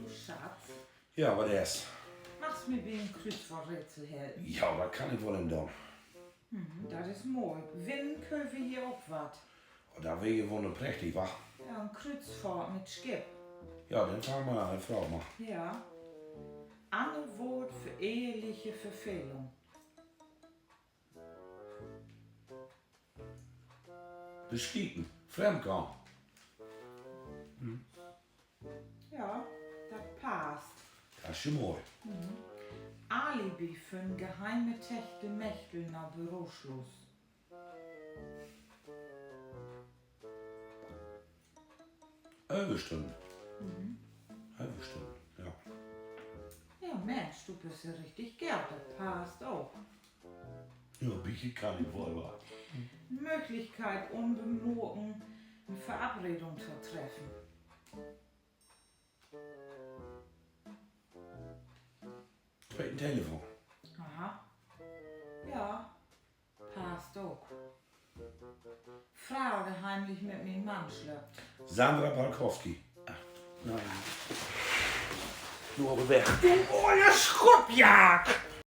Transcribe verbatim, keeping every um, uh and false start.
Schatz? Ja, wat is? Magst mi bi en Krüüzwoorträtsel helpen? Ja, dat kann ik woll doon. Dat is moi. Winnen köönt wi hier ok wat. Oh, dat weer je wunnerprächtig, wa? Ja, en Krüüzfohrt mit Schipp. Ja, denn fang man an, fraag man. Ja. Anner Woort för eheliche Verfehlung. Beschieten, fremdgahn. Ja, dat passt. Dat is je moi. Alibi för 'n geheime Techte Mechtel na Bürosluss. Överstünnen. Överstünnen, ja. Ja, Mensch, du büst ja richtig goot, dat passt ok. Ja, bietje kann ik woll wat. Mööglichkeit, unbemarkt en Verabredung to treffen. Tweet Telefon. Aha. Ja, passt ok. Fro, de heimlich mit mien Mann slöppt. Sandra Balkowski. Ach, na ja. Nu aver weg. Du olle Schruttjack!